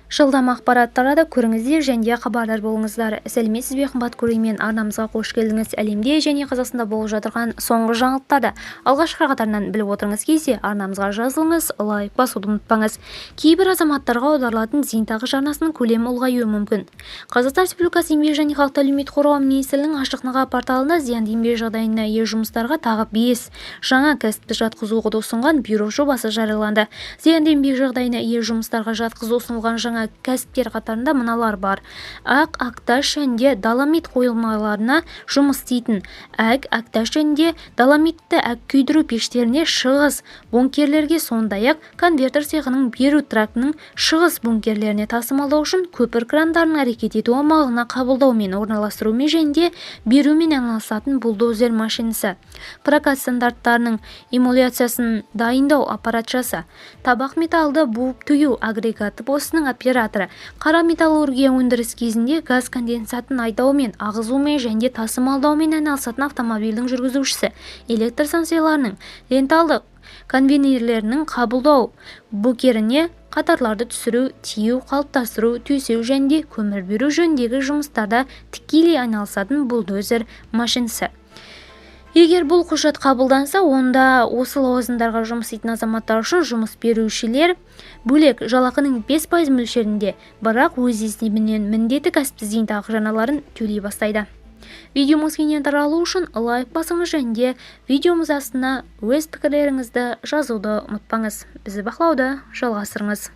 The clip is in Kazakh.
Жылдам ақпарат тарады, көріңіздер және хабардар болыңыздар. Сәлеметсіз бе, қымбат көрермен! Арнамызға қош келдіңіз! Әлемде және Қазақстанда болып жатырған соңғы жаңалықтарды алғашқы қатарынан біліп отырғыңыз келсе, арнамызға жазылыңыз, лайк басуды ұмытпаңыз. Кейбір азаматтарға аударылатын зейнетақы жарнасының көлемі ұлғаюы мүмкін. Қазақстан Республикасы Еңбек және халықты әлеуметтік қорғау министрлігінің ашық ныға порталында зиянды еңбек жағдайына ие жұмыстарға тағы бес жаңа кәсіпті жатқызуды ұсынған бұйрық жобасы жарияланды. Зиянды еңбек жағдайына ие жұмыстарға жатқызу ұсынылған жаңа кәсіптер қатарында мыналар бар: ақ, әктас және доломит қойылмаларына жұмыс істейтін, әк, әктас және доломитті әк күйдіру пештеріне, шығыс бункерлерге, сондай-ақ конвертер цехының беру трактінің шығыс бункерлеріне тасымалдау үшін көпір крандарының әрекет ету аумағына қабылдаумен, орналастырумен және берумен айналысатын бульдозер машинисі, прокат стандарттарының эмуляциясын дайындау аппаратшасы, табақ металлды буып-түю агрегаты постының операторы, қара металлургия өндіріс кезінде газ конденсатын айдаумен, ағызумен және тасымалдаумен айналысатын автомобильдің жүргізушісі, электр станцияларының ленталды конвейерлерінің қабылдау бункеріне қатарларды түсіру, тиеу, қалыптастыру, төсеу және көмір беру жөніндегі жұмыстарда тікелей айналысатын бульдозер машинисі. Егер бұл құжат қабылданса, онда осы лауазымдарға жұмыс істейтін азаматтар үшін жұмыс берушілер бөлек жалақының 5% мөлшерінде, бірақ өз есебінен міндетті кәсіптік зейнетақы жарналарын төлей бастайды. Видеомыз кеңінен таралу үшін лайк басыңыз және де видеомыз астына өз пікірлеріңізді жазуды ұмытпаңыз. Бізді бақылауды жалғастырыңыз.